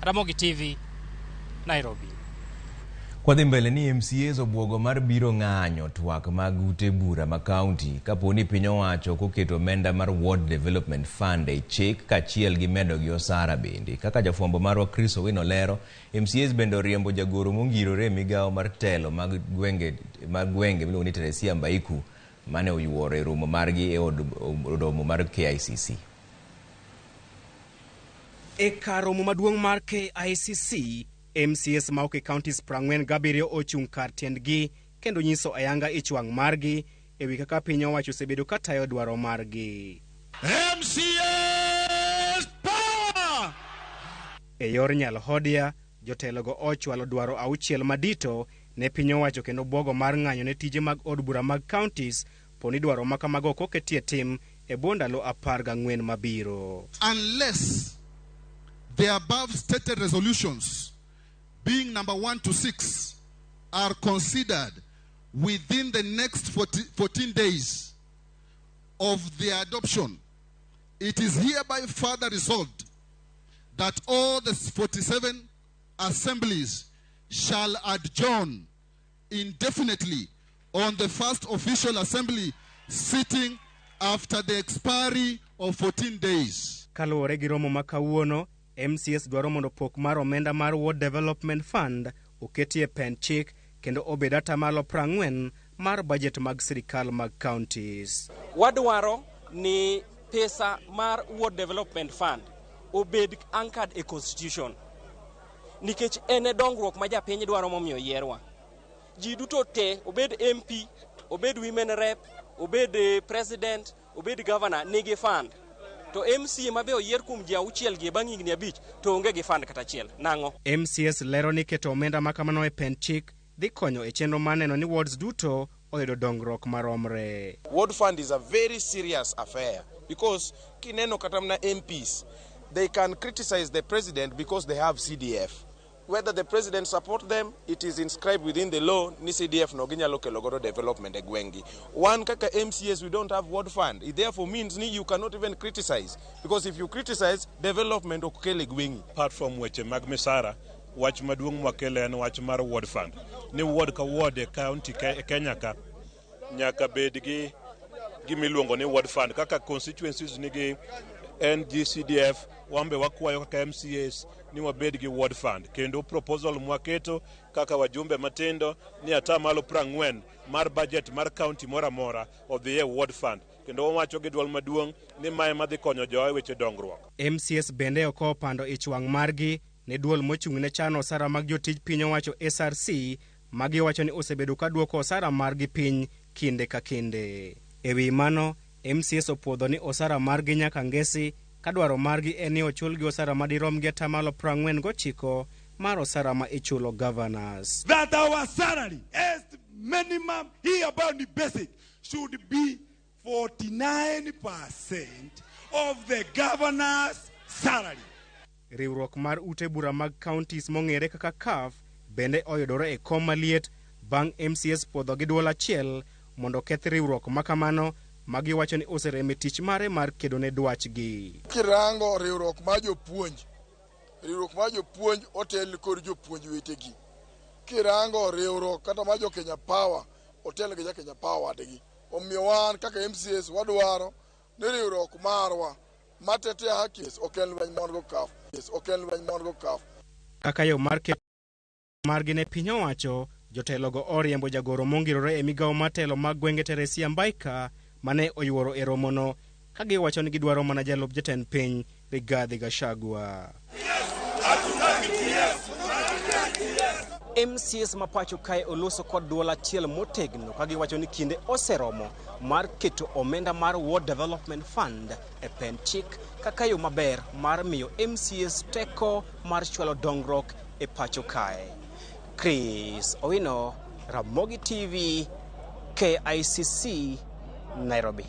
Ramogi TV, Nairobi. Kwadhi mbele ni MCAs obwogo mar biro ng'anyo twak mag ute bura ma kaunti kapo ni piny owacho ok oketo omenda mar Ward Development Fund e chik kaachiel gi medo gi osara bende. Kaka jafwambo marwa Chris Owino lero, MCAs bende oriembo jagoro mongirore e migawo mar telo mag gwenge mag gwenge miluongo ni Teresia Mbaiku mane oyuoro e romo margi e od romo mar KICC. E kar romo maduong' mar KICC, MCAs ma ok e counties 47 ochung' kar tiendgi kendo nyiso ayanga ich wang' margi e wi kaka piny owacho osebedo ka tayo dwaro margi. MCAs power! E yor nyalhodia, jotelogo ochwalo dwaro auchiel madito ne piny owacho kendo bwogo mar ng'anyo ne tije mag od bura mag counties poni dwaro ma kamago ok oketie tim e bwo ndalo 14 mabiro. Unless the above stated resolutions, being number 1 to 6, are considered within the next 40, 14 days of their adoption, it is hereby further resolved that all the 47 assemblies shall adjourn indefinitely on the first official assembly sitting after the expiry of 14 days. Kaluwore gi romo ma kawuono, MCAs dwaro mondo pok mar omenda mar Ward Development Fund oketie pend chik kendo obed atamalo 40 mar bajet mag sirikal mag counties. Wadwaro ni pesa mar Ward Development Fund obed anchored e constitution nikech en e dongruok ma japiny dwaro momiyo yierwa. Ji duto te, obed MP, obed women rep, obed president, obed governor nigi fund. To MCA ma be oyier kuom ji auchiel gi e bang' higni 5 to onge gi fund kata achiel. Nang'o? MCAs lero ni keto omenda ma kamano e pend chik dhi konyo e chenro mar neno ni wards duto oyudo dongruok maromre. Ward fund is a very serious affair because kineno kata mana MPs, they can criticize the president because they have CDF. Whether the president support them, it is inscribed within the law ni CDF no ginyalo kelo godo development e gweng'gi. Wan kaka MCAs, we don't have ward fund. It therefore means ni you cannot even criticize because if you criticize, development ok kel e gweng'i. Apart from weche mag misara, wach maduong' mwakelo en wach mar ward fund. Ni ward ka ward e county e Kenya ka nyaka bed gi gimiluongo ni ward fund. Kaka constituencies nigi NGCDF, wan be wakwayo kaka MCAs ni wabed gi ward fund. Kendo proposal mwaketo kaka wajumbe matindo ni atamalo 40 mar budget mar county moro amora odhi e ward fund. Kendo wawacho gi duol maduong' ni mae madhi konyo jowa e weche dongruok. MCAs bende ok opando ich wang' margi ne duol mochung' ne chano osara mag jotij piny owacho SRC ma giwacho ni osebedo ka duoko osara margi piny kinde ka kinde. E wi mano, MCAs opuodho ni osara margi nyaka ngesi ka dwaro margi en ni ochulgi osara madirom gi atamalo 49 mar osara ma ichulo governors. That our salary as minimum here about the basic should be 49% of the governor's salary. Riwruok mar ute bura mag counties mong'ere kaka CAF bende oyudore e kom maliet bang' MCAs puodho gi duol achiel mondo oketh riwruok makamano ma giwacho ni oserem e tich mare mar kedo ne dwachgi. Kirango riwruok mar jopuonj, riwruok mar jopuonj otel kod jopuonj wetegi. Kirango riwruok kata mar jo Kenya Power otel gi jo Kenya Power wadgi. Omiyo wan kaka MCAs wadwaro ni riwruok marwa matetea haki ok en lweny mon go CAF, ok en lweny mon go CAF. Kaka yo mar keto margi ne piny owacho, jotelogo oriembo jagoro mongirore e migawo mar telo mag gwenge Teresia Mbaika mane oyuoro e romono ka giwacho ni gidwaro mana jalup jatend piny Rigathi Gachagua. MCAs ma pacho kae oloso kod duol achiel motegno ka giwacho ni kinde oseromo mar keto omenda mar Ward Development Fund e pend chik kaka yo maber mar miyo MCAs teko mar chwalo dongruok e pacho kae. Chris Owino, Ramogi TV, KICC, Nairobi.